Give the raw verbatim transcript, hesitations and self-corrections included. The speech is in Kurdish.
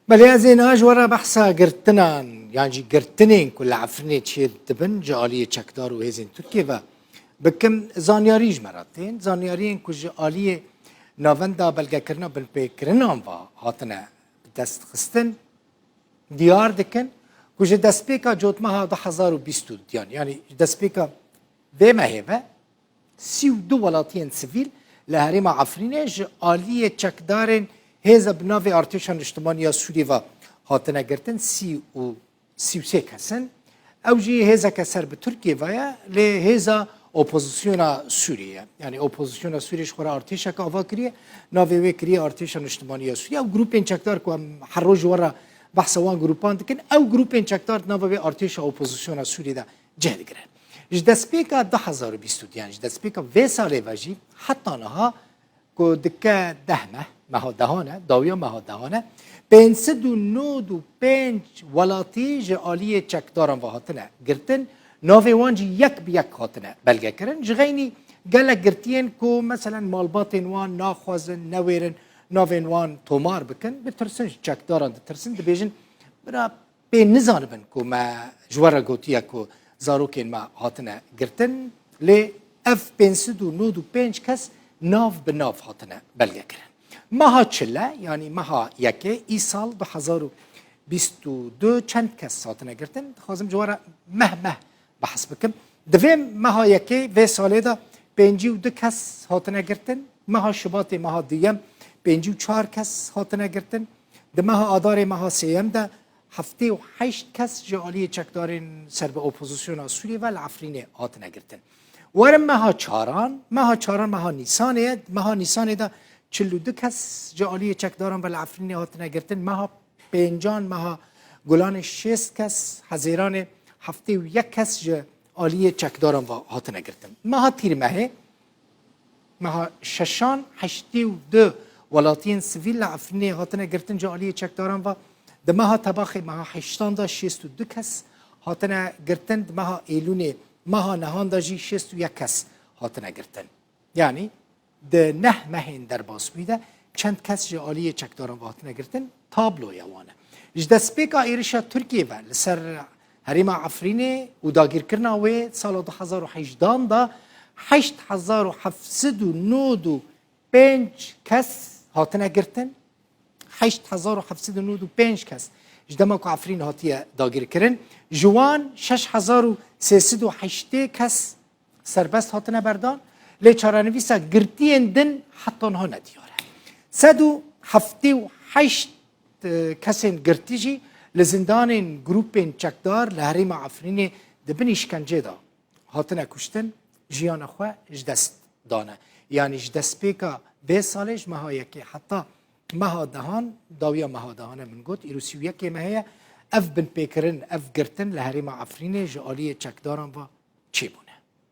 Belê, ez ê niha ji we re behsa girtinan, yan jî girtinên ku li Efrînê çêdibin ji aliyê çekdar û hêzên Tirkiyê ve bikim. Zanyarî ji me re tên. Zanyariyên ku ji aliyê Navenda Belgekirina Binpêkirinan ve hatine bi dest xistin, diyar dikin ku ji destpêka cotmeha du hezar û bîst û duyan, yanî ji destpêka vê mehê ve, sî û du welatiyên sivîl li herêma Efrînê ji aliyê çekdarên hêza bi navê Artêşa Niştimanî ya Sûriyê ve hatine girtin, sî û, sî û sê kes in. Ew jî hêzeke ser bi Tirkiyê ve ye, lê hêza opozisyona Sûriyê ye. Yanî opozisyona Sûriyê ji xwe re artêşeke ava kiriye, navê wê kiriye Artêşa Niştimanî ya Sûriyê. Ew grûpên çekdar ku em her roj ji we re behsa wan grûpan dikin, ew grûpên çekdar di nava vê artêşa opozisyona Sûriyê de cih digirin. Ji destpêka du hezar û bîst û duyan, ji destpêka vê salê ve jî heta niha ku dike deh meh, meha dehan e, dawiya meha dehan e, pênc sed û nod û pênc welatî ji aliyê çekdaran ve hatine girtin, navê wan jî yek bi yek hatine belgekirin. Ji xeynî gelek girtiyên ku meselen malbatên wan naxwazin, newêrin navên wan tomar bikin, ditirsin, ji çekdaran ditirsin, dibêjin, bira, pê nizanibin ku me ji we re gotiye ku zarokên me hatine girtin, lê ev pênc sed û nod û pênc kes nav bi nav hatine belgekirin. Meha çile, yanî meha yekê, îsal du hezar û bîst û du çend kes hatine girtin? Dixwazim ji we re meh meh behs bikim. Di vê meha yekê vê salê de pêncî û du kes hatine girtin. Meha Şubatê, meha duyem, pêncî û çar kes hatine girtin. Di meha Adarê, meha sêyem de heftê û heşt kes ji aliyê çekdarên ser bi opozisyona Sûriyê ve li Efrînê hatine girtin. Werin meha çaran, meha çaran meha Nîsanê ye. Meha Nîsanê de çil û du kes ji aliyê çekdaran ve li Efrînê hatine girtin. Meha pêncan, meha Gulanê şêst kes, Hezêranê heftê û yek kes ji aliyê çekdaran ve hatine girtin. Meha Tîrmehê, meha şeşan heştê û du welatiyên sivîl li Efrînê hatine girtin ji aliyê çekdaran ve. Di meha Tebaxê, meha heştan de şêst û du kes hatine girtin. Di meha Êlûnê, meha nihan de jî şêst û yek kes hatine girtin. Yanî di neh mehên derbasbûyî de çend kes ji aliyê çekdaran ve hatine girtin, tabloya wan e. Ji destpêka êrişa Tirkiyê ve li ser herêma Efrînê û dagîrkirina wê sala du hezar û hejdan de heşt hezar û heft sed û nod û pênc kes hatine girtin. Heşt hezar û heft sed û nod û pênc kes ji dema ku Efrîn hatiye dagîrkirin. Ji wan şeş hezar û sê sed û heştê kes serbest hatine berdan, lê çarenivîsa girtiyên din heta niha nediyar e. Sed û heftê û heşt, e, kesên girtî jî li zindanên grûpên çekdar li herêma Efrînê di bin îşkencê de hatine kuştin, jiyana xwe ji dest dane. Yanî ji destpêka vê salê, ji meha yekê heta meha dehan, dawiya meha dehan e, min got, îro sî û yekê mehê ye, ev binpêkirin, ev girtin li herêma Efrînê ji aliyê çekdaran ve çêbûn.